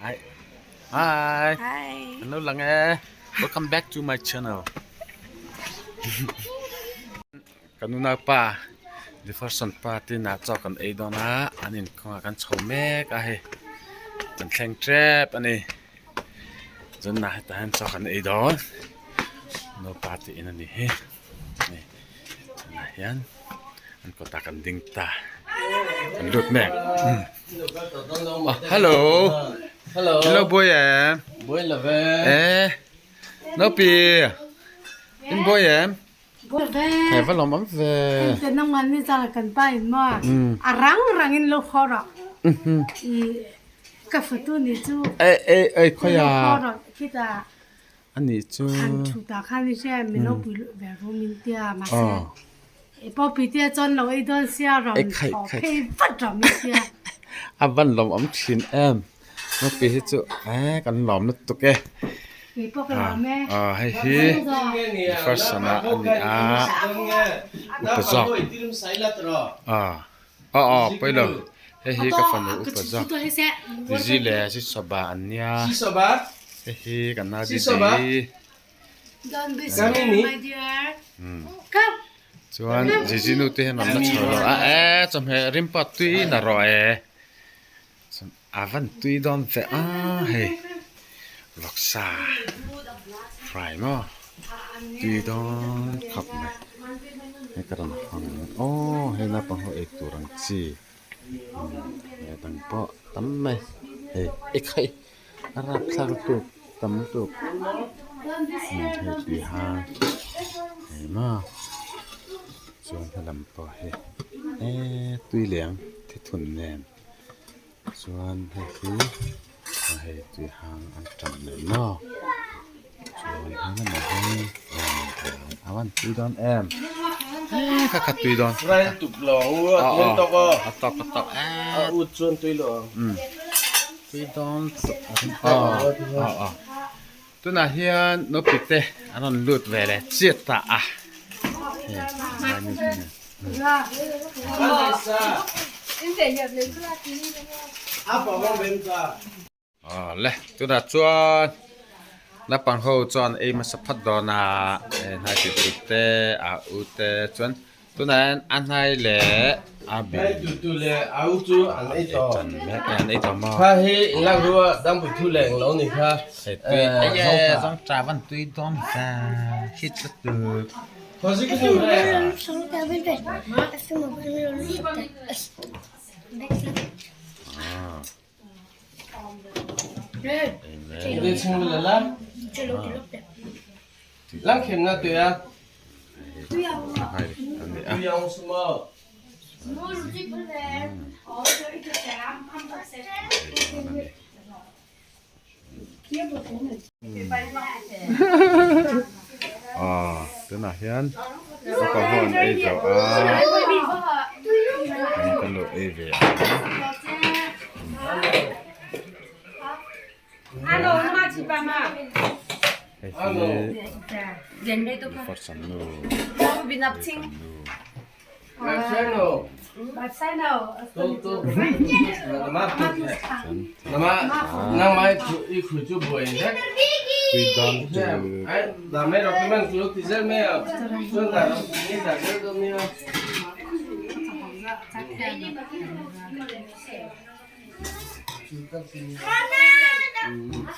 Hi Hi Kan lo lang e Welcome back to my channel Kan unaupa Jefferson pa te inah chaw kan ei dawn a an inkawngah kan chho mek a hei kan thleng tep a ni Chunah hetah hian chaw kan ei dawn naupa te in a ni hi hei tunah hian an kawtah kan ding ta kan lut mek hello hello buai em eh naupi in buai em he va lawm awm ve eh eh eh khawi ah. A nih chu. Han thu ta khan i hria min lo pui luh ve ru min tia mahse e pawh pi tia chuan lo ei dawn sia rawn thaw phei vat rawh min tia. A van lawm awm thin em Naupui hi chu eh kan lawm lutuk e. Kei pawh ka lawm e. Aw hei hi first sana a ni a upa zawk aw aw aw pawi lo hei hi ka fanu upa zawk Lizzy leh Sisoba an nia hei hi ka nau Didi chuan Zizi nu te hian an la chho lo a e chawhmeh rim pawh tui na rawh e a van tui dawn ve a hei vawksa fry maw tui dawn khawp mai hei ka rawn hawng aw hei naupang ho ei tur ang chi he dang pawh tam mai hei ekhai a rapthlak lutuk tam lutuk hei tui hang hei maw chuan helam pawh hi eee tui leng thithun nen. Chuan hei hi a hei tui hang an tan leh maw chuan helamah hian a van tui dawn em eee kha kha tui dawn a tawk a tawk eee tui dawn aw aw tunah hian naupang te an rawn lut ve leh chiat ta a hei. Aw le tunah chuan naupang ho chuan ei hmasa phawt dawn a hnai ti tut te a u te chuan tunah hian a hnai leh a bi ei tan mek e an ei tawh maw hei tui zawngṭah van tui dawn ve hit lutuk. Aw tunah hian naupang ho an ei zawh a an kan lo ei ve ang hei hi farsan nu nu.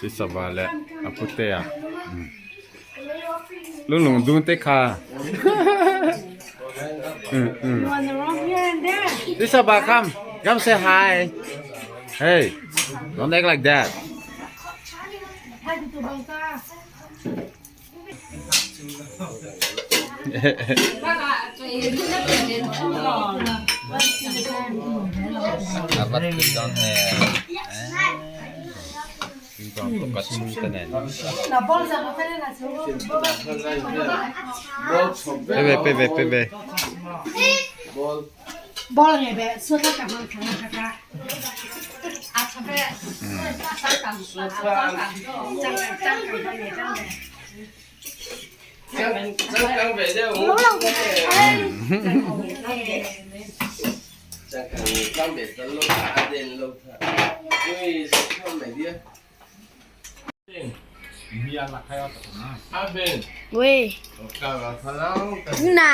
Si sava leh a putea lunglung dun te kha si sava come come say hi hey don't act like that. A vat tui dawn hmel tui dawn tawp a chhungte nen pe ve pe ve pe ve. Na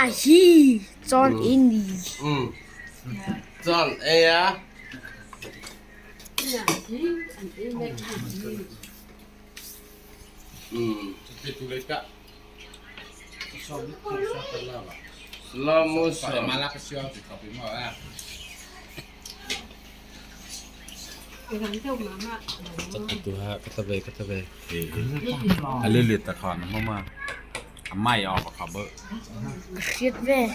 hi chon ini. Chon e a. Slow motion. Khiat ve.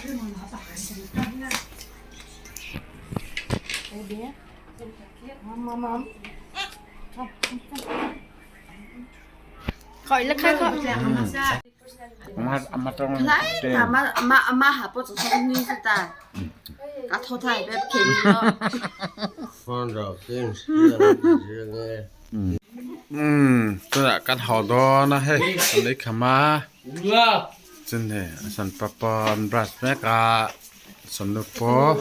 Khỏi là khai khỏi. 阿妈阿妈下波就送女子的，俺淘汰别便宜了。放着电视这个。 Tunah kan haw dawn a hei kan lei kham a chun hei a san papa an brush mek a sawmnu pawh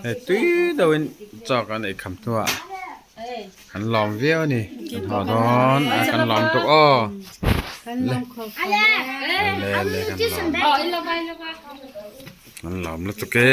hei tui deuhin chaw kan ei kham hnuah kan lawm viau a ni kan haw dawn a kan lawm tuk aw le le le kan lawm kan lawm lutuk e.